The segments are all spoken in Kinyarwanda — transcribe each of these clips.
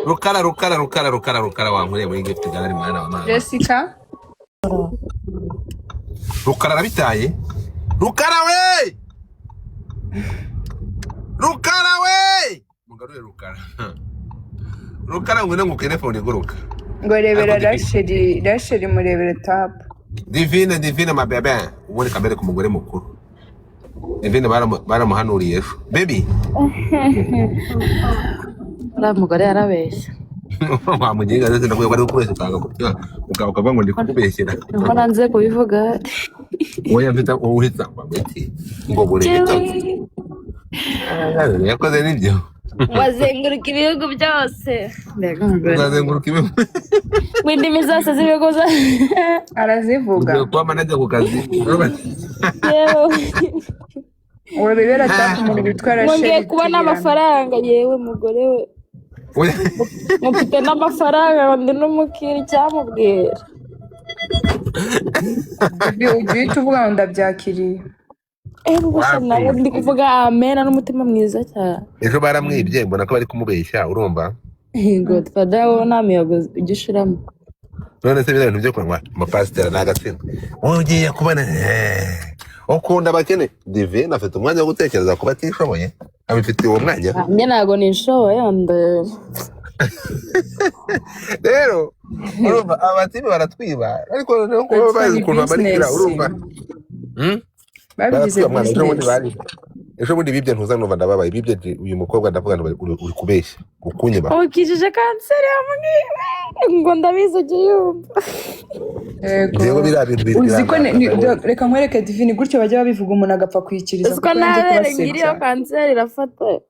Rukara, Rukara, Rukara, Rukara, Rukara, wankoreye muri gift gallery, mwana wa mama. Jessica. Rukara arabitaye. Rukara we, Rukara we, mugarure Rukara. Rukara, ngwino ngo telefone iguruka. Ngo rebera. Ariko Divine. Rasheli, Rasheli, murebere tapu. Divine, Divine, ma bebe, ubundi kamere ku mugore mukuru Divine baramuhanuriye ejo, baby. Uriya mugore yarabeshya. Wamugenga ndetse ndakwiye ko ari ukubeshya, ukanga kubyanga, ukavuga ngo ndi kukubeshyera. Niho nanze kubivuga. Wowe mfite wowe uhita ngo iki, ngo bure Jewe. Yakoze nibyo. Wazenguruka ibihugu byose. Mbega umugore. Uzazenguruka ibihugu. Mu ndimi zose z'ibihugu zose. Arazivuga. Ugiye kuba manager ku kazi. Yewe. Urebera tapu umuntu witwa Ngo ngiye Rasheli kubona Tugirana. amafaranga, yewe mugore we. Mufite n'amafaranga, ngo ndi n'umukiri, icyamubwira. Baby, ujya uhita uvuga ngo ndabyakiriye. Rwose nawe ndi kuvuga amena n'umutima mwiza cyane. Ejo baramwibye, mbona ko bari kumubeshya, urumva? Godfather, wowe nta miyago ujya ushiramo. None se biriya bintu byo kunywa amapasiteri ni agatsiko, wowe ugiye kubona ukunda abakene. Divine afite umwanya wo gutekereza ku batishoboye, abifitiye uwo mwanya. Njye ntabwo nishoboye ndeba. Rero urumva abatibe baratwiba, ariko noneho kuba That's bazi ni ukuntu bamarikira, business. urumva? Babigize Baratwiba mwana, ejo bundi business. bari ejo bundi bibye ntuza, numva ndababaye, bibye uyu mukobwa, ndavuga ngo uri kubeshya ukunyiba. Ukijije kanseri yamubwiwe ngo ndabizi ujye yumva. Yego. Njyewe biriya bintu Uzi ko biranakaza. reka nkwereke Divine, gutyo bajya babivuga umuntu agapfa kwikiriza Uzi ko kuko yanze ntabere ngiriyo kubasebya. kanseri irafata.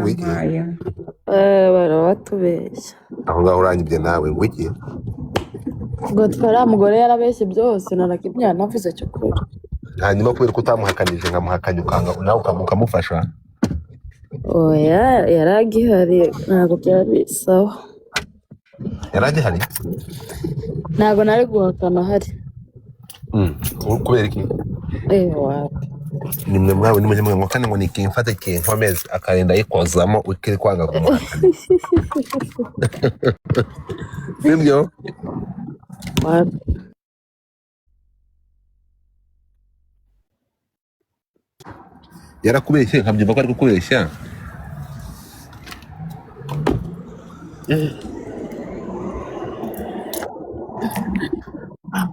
Wiki. Ampaye. Barabatubeshya. Aho ngaho uranyibye nawe, wiki. Godfather, uriya mugore yarabeshye byose, narakimwe yanavuze cyo kuri. Hanyuma kubera ko utamuhakanije nkamuhakanya, ukanga nawe ukamufasha. Oya, yari agihari, ntabwo byari sawa. Yari agihari. Ntabwo nari guhakana ahari. Kubera iki? Wapi. Nimwe mwawe nimujye mwe ngo kandi ngo ni kimfate kinkomeze, akarinda ayikozamo ukiri kwanga kumuhakana, sibyo? Wapi. Yarakubeshye nkabyumva ko ari kukubeshya.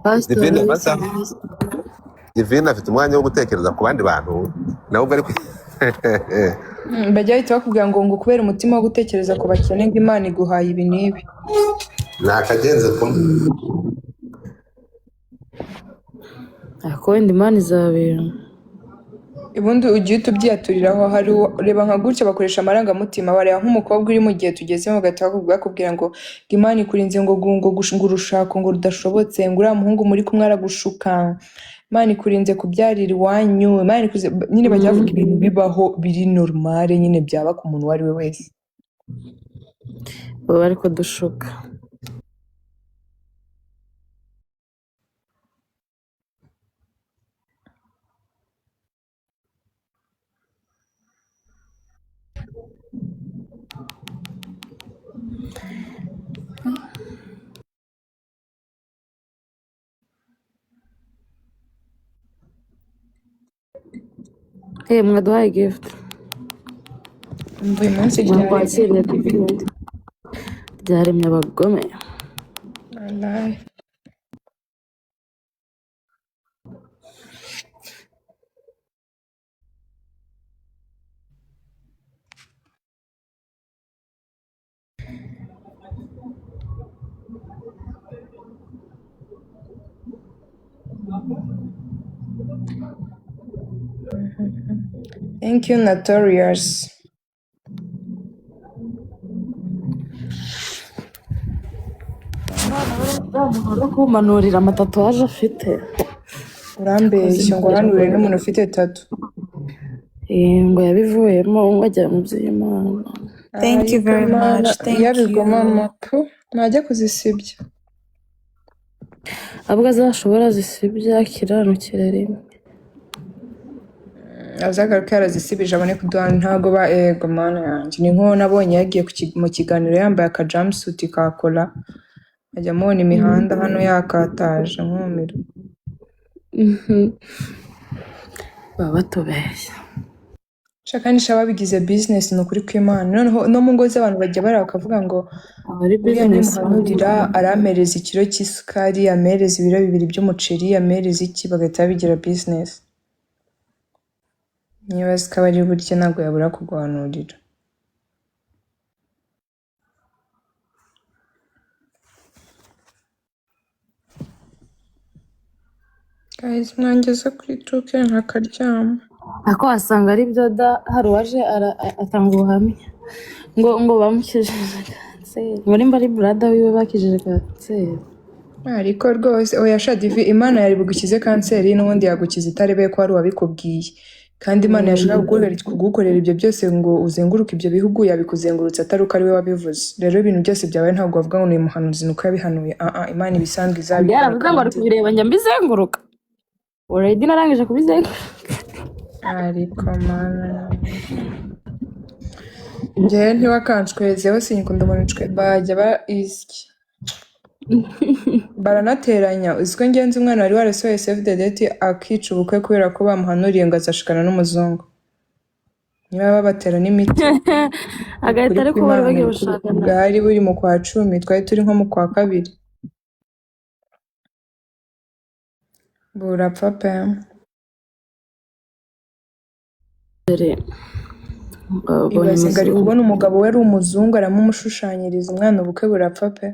Pasitori. Divine masa Divine afite umwanya wo gutekereza ku bandi bantu, nawe ubwo ari Bajya bahita bakubwira ngo kubera umutima wo gutekereza ku bakene ngo Imana iguhaye ibi n'ibi. Ni akagenze kumwe. Ariko wenda Imana izabera. Ubundi ujya uhita ubyiyaturiraho hari reba nka gutya bakoresha amarangamutima, bareba nk'umukobwa uri mu gihe tugezemo bagahita bakubwira ngo Imana ikurinze ngo ngo urushako ngo rudashobotse, ngo uriya muhungu muri kumwe aragushuka, Imana ikurinze kubyarira iwanyu, Imana ikurinze nyine, bajya bavuga ibintu bibaho biri normale nyine byaba ku muntu uwo ari we wese. Baba bari kudushuka. Mwaduhaye gift. Umva uyu munsi ryaremye. Mwakwakiriye Divine, ryaremye abagome. Wallahi. Thank you, Notorious. Uriya muntu uri kumanurira amatatuwaje afite. Urambeshya ngo hanure n'umuntu ufite tatu. Ngo yabivuyemo ngo ajya mu by'Imana. Thank you Ariko very Mana, much. Thank iyo abigumamo you. pu ntajya kuzisibya. Ahubwo azashobora zisibye akiranukira rimwe. Azagaruke yarazisibije abone kuduha. Ntago ba, ego mana yanjye, ni nko nabonye yagiye mu kiganiro yambaye aka jumpsuit ka kola, ajya amubona imihanda hano yakataje nkumira. Baba batubeshya. Shaka nisha babigize business, ni ukuri kw'Imana. Noneho no mu ngo z'abantu bajya barara bakavuga ngo Aba ari uriya business. nimuhanurira arampereza ikiro cy'isukari, ampereza ibiro 2 by'umuceri, ampereza iki, bagahita babigira business. Niba azi ko aba ari burya ntabwo yabura kuguhanurira. Guys, mwangeze kuri tuke nkakaryama. Ako wasanga ari byo da, hari uwaje atanga ubuhamya ngo bamukijije kanseri, ngo nimba ari brother wiwe bakijije kanseri. Ariko rwose oya sha Divi, Imana yari bugukize kanseri n'ubundi yagukiza itarebeye ko hari uwabikubwiye. Kandi Imana yashaka kugukorera ibyo byose ngo uzenguruke ibyo bihugu, yabikuzengurutsa atari uko ari we wabivuze. Rero ibintu byose byabaye ntabwo wavuga ngo ni umuhanuzi nuko yabihanuye. Imana ibisanzwe izabikora. Yaravuze ngo ari Kandi kubireba njya mbizenguruka, already narangije kubizenguruka. Ariko Mana, njyewe ntiwakanshwezeho, sinkunda umuntu bajya ba isyi baranateranya. Uzi ko ngenzi umwana wari warasohoye save the date akica ubukwe kubera ko bamuhanuriye ngo azashikana n'umuzungu, niba babatera n'imiti. Agahita Ukuri ariko bari kw'Imana, bagiye ukuri gushakana. Bwari buri mu kwa 10, twari turi nko mu kwa 2, burapfa pe. Dore babonye Ibaze ngo ari umuzungu. kubona umugabo we ari umuzungu, aramumushushanyiriza umwana, ubukwe burapfa pe.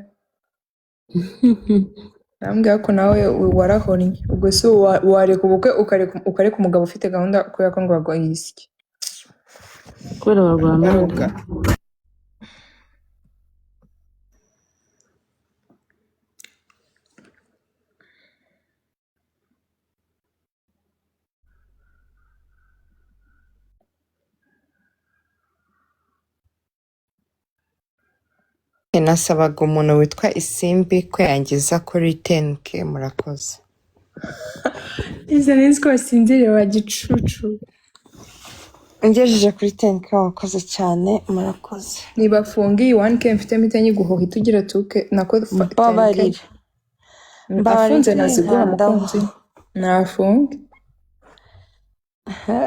Arambwira ko nawe warahonnye. Ubwo se wareka ubukwe ukareka umugabo ufite gahunda kubera ko ngo bagoye isyi? Kubera barwana. Baroga. Nasabaga umuntu witwa Isimbi ko yangeza kuri 10K, murakoze. Izo nzi ko wasinziriye wa gicucu. Ungejeje kuri 10K wakoze cyane, murakoze. Nibafunga iyi 1K mfite mpita nyiguhoha itugira tuke nako 10K. Mbabarira. Mbabarira Afunze naziguha nkandaho. mukunzi. Nafunge.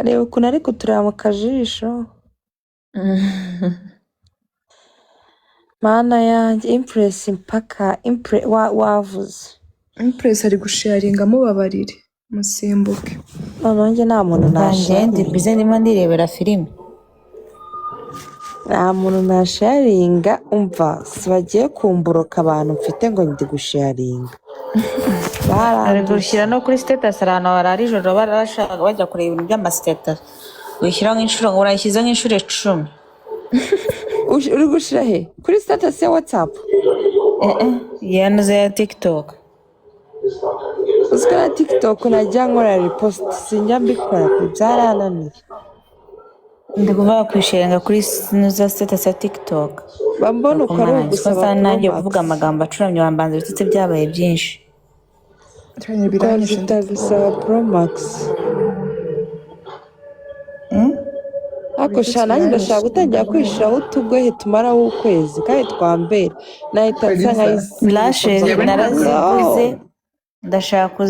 Reba ukuntu ari kutureba mu kajisho. Mana yanjye, Impress mpaka wavuze. Impress ari gusharinga, mubabarire musimbuke. Noneho njye nta muntu Mba ndi bize nasharinga. ndimo ndirebera filime. Nta muntu nasharinga, umva si bagiye kumburoka abantu mfite ngo ndi gusharinga. Ari Barandushye. gushyira no kuri status, ahantu barara ijoro barashaka bajya kureba ibintu by'amasitata. Wishyira nk'inshuro ngo urayishyize nk'inshuro 10. Uri gushira he? Kuri status ya WhatsApp? Yanuze ya TikTok. Uziko na TikTok najya nkora repost, sinjya mbikora pe, byarananiye. Ndi kuvuga kwishinga kuri nuza status ya TikTok. Bambona uko ari Kumana ugusaba nzi nanjye Pro Max. kuvuga amagambo acuramye wambanza ibitutsi byabaye byinshi. Cyane biranyishe. Twazita gusaba Pro Max. Ariko sha nanjye ndashaka gutangira kwishiraho utugohe tumaraho ukwezi kandi twambera nahita nsa nka Lashes naraziguze, ndashaka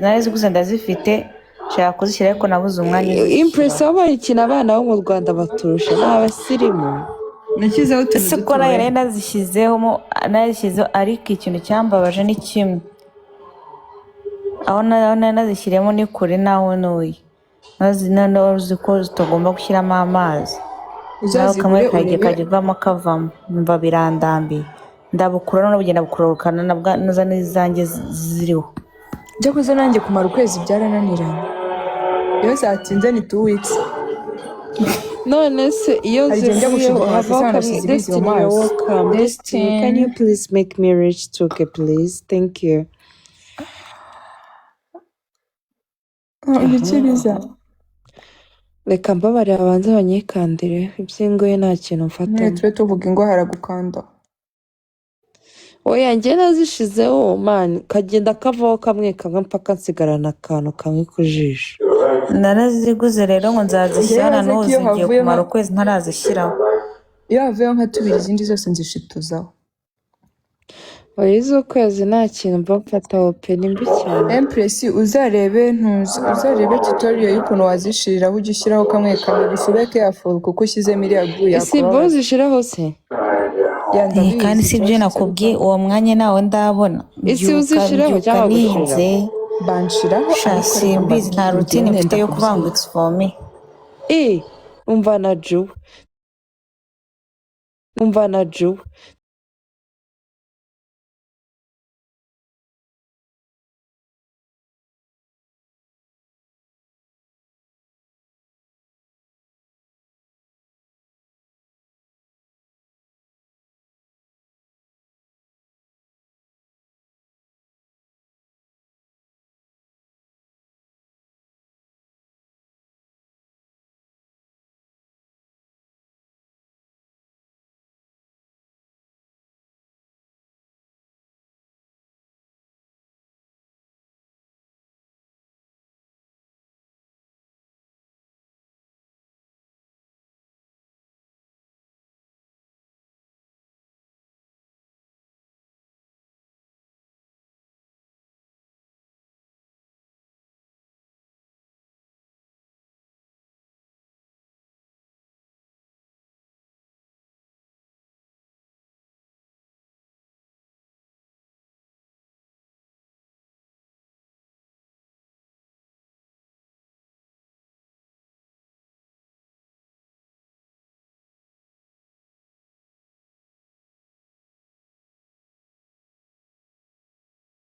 naraziguze ndazifite, nshaka kuzishyira ariko nabuze umwanya uzishyira. Impress wabaye ikintu abana bo mu Rwanda baturusha ni abasirimu. Nashyizeho utuntu Ese ko dutoya. nari nazishyizeho, ariko ikintu cyambabaje ni kimwe, aho nari nazishyiriyemo ni kure n'aho ntuye, noneho uzi ko zitagomba gushyiramo amazi, naho Uzazigure kamwe kagiye urebe. kajya ivamo kavamo, numva birandambiye, ndabukura noneho bugenda bukururukana nuza n'izanjye ziriho. Byakoze nanjye kumara ukwezi byarananiranye. Iyo zatinze ni 2 weeks. None se iyo Hari igihe njya zivuyeho gushinga havaho hasi kamwe. nasize ibizi mu Destiny, you're maso. welcome. Destiny, can you please make me reach 2K please? Thank you. Ibikiriza. Reka mbabarira babanze banyikandire iby'ingohe nta kintu Nyine mfatamo. tube tuvuga ingo haragukanda. Oya, njye nazishizeho man, kagenda kavaho kamwe kamwe mpaka nsigarana akantu kamwe ku jisho. Naraziguze rero ngo Njyewe nzazishyira, na baze ko n'ubu iyo zigiye havuyemo kumara ukwezi ntarazishyiraho. Iyo havuyeho nka tubiri, izindi zose nzishituzaho. Oya, iz'ukwezi nta kintu mba mfataho pe, ni mbi cyane. Empress, uzarebe ntuzi, uzarebe tutorial y'ukuntu wazishiriraho, ujye ushyiraho kamwe kamwe gusa, ube careful kuko ushyizemo iriya glue Isi bo yakubabaza. zishiraho se? Ya, Eh, kandi ndabizi. si ibyo Ikibazo nakubwiye, cyabikora. uwo mwanya nawe ndabona. Isi Mbyuka uzishiraho mbyuka cyangwa ninze. bagushiriraho? Banshiraho. Sha, Ariko reka simbizi, nta mbabwire, njyewe routine mfite nenda yo kuvuga ngo kubyina. it's for me. Umva na Juwe, umva na Juwe.